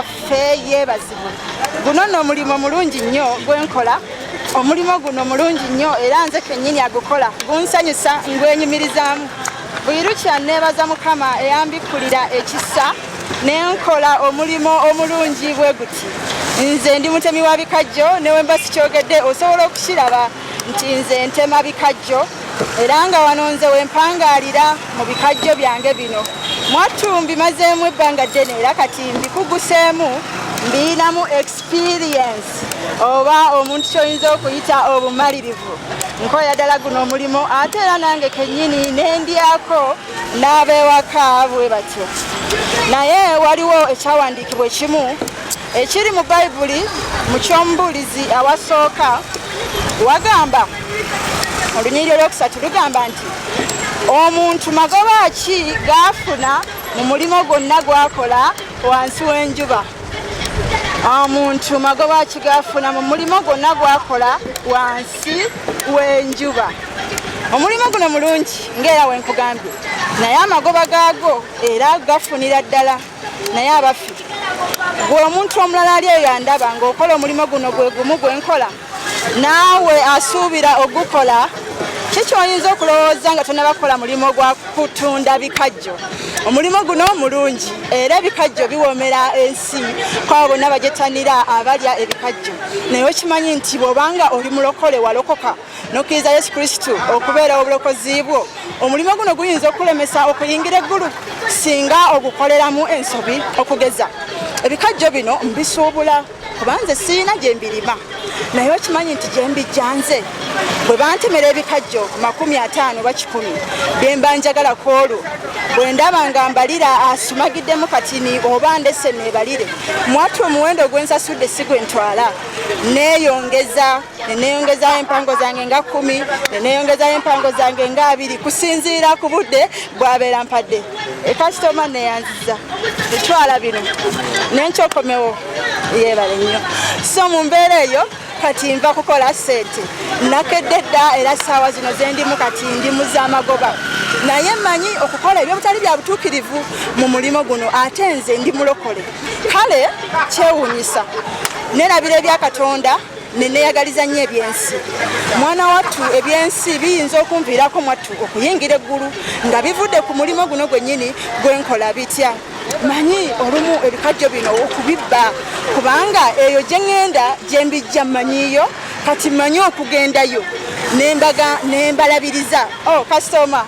Waffe yeebazibwe. Guno nno omulimu mulungi nnyo gwenkola. Omulimu guno mulungi nnyo, era nze kennyini agukola gunsanyusa, ngwenyumirizaamu. Buli lukya neebaza Mukama eyambikkulira ekisa nenkola omulimu omulungi bwe guti. Nze ndi mutemi wa bikajjo, newemba sikyogedde osobola okukiraba nti nze ntema bikajjo, era nga wano nze wempangaalira mu bikajjo byange bino. Mwattu mbimazeemu ebbanga ddene, era kati mbikuguseemu, mbiyinamu experience oba omuntu kyoyinza okuyita obumalirivu. Nkola ddala guno omulimu, ate era nange kennyini nendyako n'abewaka bwe batyo. Naye waliwo ekyawandiikibwa ekimu ekiri mu Bayibuli, mu Kyomubuulizi awasooka, wagamba olunyiriri olwokusatu lugamba nti, "Omuntu magoba ki gaafuna mu mulimu gwonna gwakola wansi w'enjuba?" Omuntu magoba ki gaafuna mu mulimu gwonna gwakola wansi w'enjuba? Omulimu guno mulungi ngaera wenkugambye, naye amagoba gaago era gafunira ddala. Naye abaffe, gwe omuntu omulala ali eyo andaba ng'okola omulimu guno gwe gumu gwe nkola, naawe asuubira ogukola, kikyoyinza okulowooza nga tonaba kukola mulimu gwa kutunda bikajjo? Omulimu guno mulungi, era ebikajjo biwoomera ensi kwabo bonna bajetanira abalya ebikajjo. Naye okimanyi nti bw'obanga oli mulokole, walokoka n'okkiriza Yesu Kristo okubeera obulokozi bwo, omulimu guno guyinza okulemesa okuyingira eggulu singa ogukoleramu ensobi. Okugeza, ebikajjo bino mbisuubula kuba nze sirina gye mbirima, naye okimanyi nti gye mbijja nze bwe bantemera ebikajjo 50 oba 100 bye mba njagala ku olwo, bwe ndaba nga mbalira asumagiddemu katini oba ndese neebalire, mwattu omuwendo gwe nsasudde si gwe ntwala. Neeyongeza neneeyongezayo empango zange nga 10, neneeyongezayo empango zange nga 20, kusinziira ku budde bwabeera mpadde. Ekasitoma neyanziza, etwala bino nenkyokomewo, yeebale nnyo. So mu mbeera eyo kati nva kukola sente, nakedde dda, era saawa zino zendimu kati ndi mu z'amagoba. Naye mmanyi okukola ebyobutali bya butuukirivu mu mulimu guno, ate nze ndi mulokole. Kale kyewuunyisa, nerabira ebya Katonda neneyagaliza nnyo ebyensi. Mwana wattu, ebyensi biyinza okunviirako mwattu okuyingira eggulu nga bivudde ku mulimu guno gwennyini gwenkola. Bitya? Manyi olumu ebikajjo bino okubibba, kubanga eyo gye ŋŋenda gye mbijja mmanyiiyo. Kati mmanyi okugendayo nembaga nembalabiriza. Oh, kasitoma,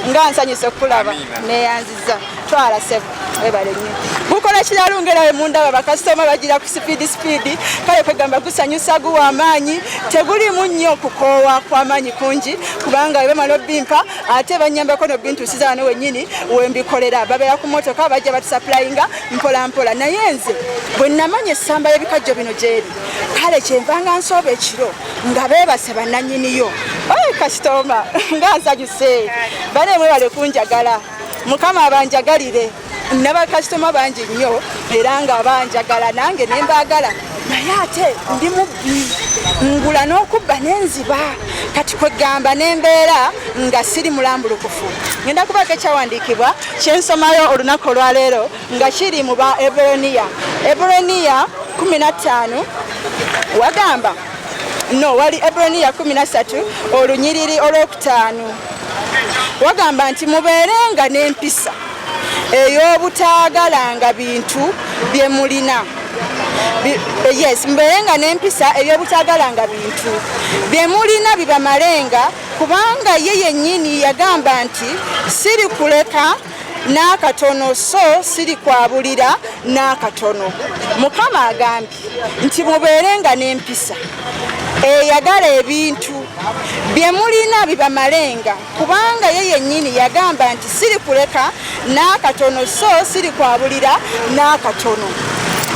nga nsanyuse okukulaba, neyanziza. Twala sebo, webale nnyo. Gukola kiralu ngera we mundaba, bakasitoma bagira ku speed speed. Kale kwegamba gusanyusa, guwa amaanyi, tegulimu nnyo kukoowa kw'amaanyi kungi, kubanga we bamala obimpa ate banyambako nobintuusiza wano wennyini wembikolera. Babeera ku motoka, bajja batusupplyinga mpola mpola. Naye nze bwe namanya essamba y'ebikajjo bino gyeri, kale kyenvanga nsooba ekiro nga beebase bannannyiniyo. Kasitoma, nga nsanyuse! Bane mwebale kunjagala, Mukama abanjagalire. Nabakasitoma bangi nnyo era nga banjagala, nange nembaagala, naye ate ndi mubbi, ngula n'okubba nenziba. Kati kwegamba nembeera nga siri mulambulukufu. Ngenda kubaako ekyawandiikibwa kyensomayo olunaku olwaleero nga kiri mu ba Eburoniya, Eburoniya 15. Wagamba no wali Eburoniya 13 olunyiriri olwokutaano, wagamba nti, "Mubeerenga n'empisa ey'obutaagalanga bintu bye mulina." Yes, mubeerenga n'empisa ey'obutaagalanga bintu bye mulina bibamalenga, kubanga ye yennyini yagamba nti, 'Sirikuleka n'akatono, so sirikwabulira n'akatono.'" Mukama agambye nti mubeerenga n'empisa eyagala ebintu bye mulina bibamalenga, kubanga ye yennyini yagamba nti, "Sirikuleka n'akatono, so sirikwabulira n'akatono."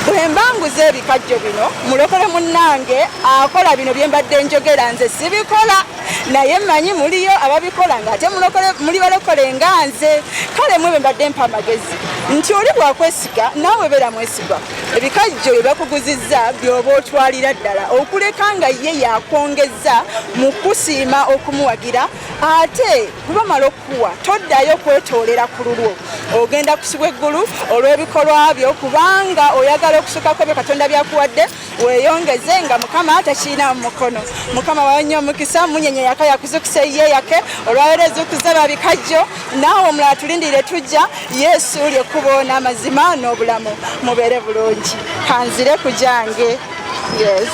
Bwe mba nguza ebikajjo bino, mulokole munnange akola bino bye mbadde njogera, nze sibikola, naye mmanyi muliyo ababikola ng'ate muli balokole nga nze. Kale mwe be mbadde mpa amagezi nti oli bwakwesiga, naawe beera mwesigwa. Ebikajjo bye bakuguzizza by'oba otwalira ddala, okuleka nga ye yakwongeza mu kusiima okumuwagira. Ate bwe bamala okukuwa, toddayo kwetoolera ku lulwo. Ogenda kusibwa eggulu olw'ebikolwa byo, kubanga oyagala okusukako byo Katonda byakuwadde weeyongeze nga Mukama takirina mu mukono. Mukama wawe nnyo omukisa. Munyenye yaka yakuzukisa eyiye yake olwaleero, ezukuza babikajjo. Naawe omulala tulindirire, tujja. Yesu lyekkubo n'amazima n'obulamu. Mubeere bulungi, kanzire ku gyange. Yes.